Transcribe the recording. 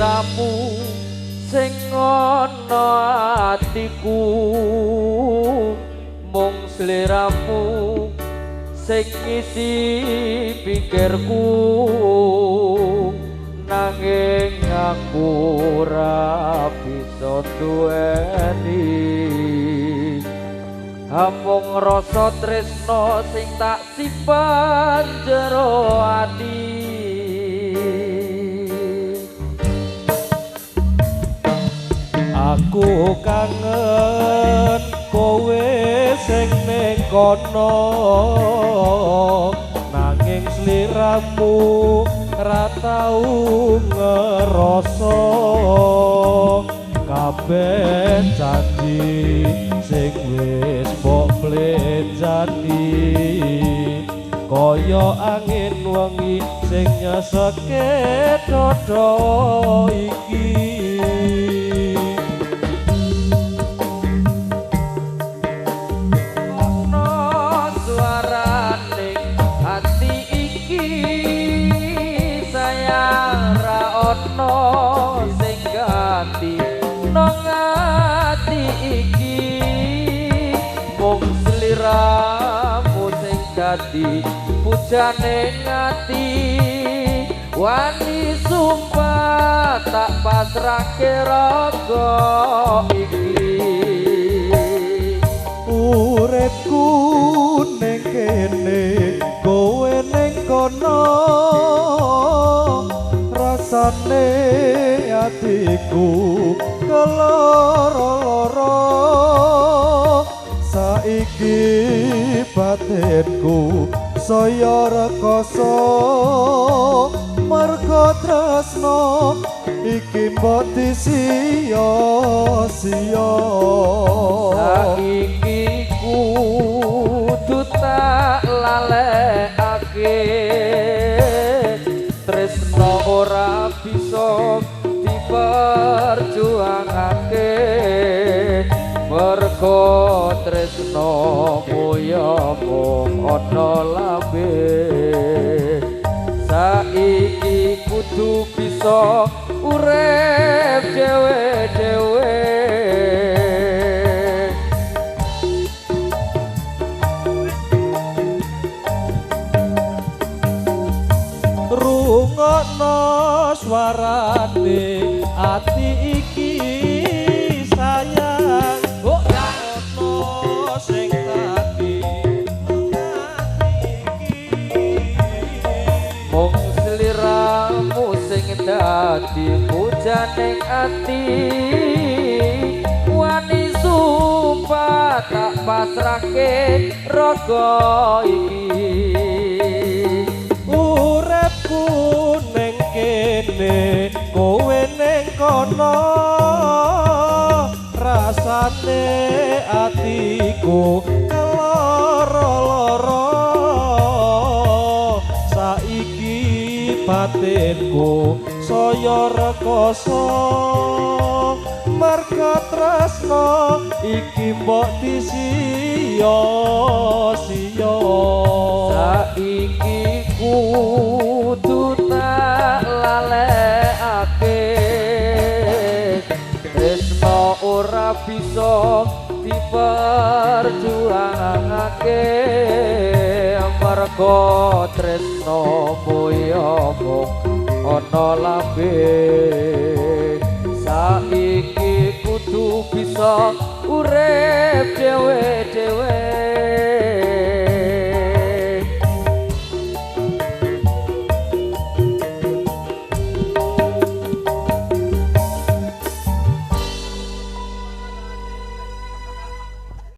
Sliramu sing ana atiku, mung sliramu sing ngisi pikirku, nanging aku ora bisa duweni. Amung rasa tresno sing tak simpen jero ati. Aku kangen kowe sing ning kono, nanging sliramu ra tau ngerasa. Kabeh janji sing wis mbok plenjani kaya angin wengi sing nyeseke dada iki. Sing ganti nang ati iki, mung sliramu sing dadi pujane ati. Wani sumpah tak pasrahke raga iki. Uripku ning kene kowe ning kono, rasane atiku keloro-loro. Saiki batinku saya rekoso, mergo tresno iki mbok disiya-siya. Saiki kudu tak lalekake, tresno ora bisa diperjuangake, mergo tresno ya mung ana lambe. Saiki kudu bisa urip dhewe-dhewe. Rungokno swarane ati iki sayang, ora ono sing dadi ati iki. Mung sliramu sing dadi pujaning ati. Wani sumpah tak pasrahke raga iki. Uripku ning kene kowe ning kono, rasane atiku keloro-loro. Saiki batinku saya rekoso, mergo tresno iki mbok disiya-siya. Saiki kudu tak lalekake, tresno ora bisa diperjuangake, mergo tresno ya mung ana lambe. Saiki kudu bisa urip dhewe-dhewe.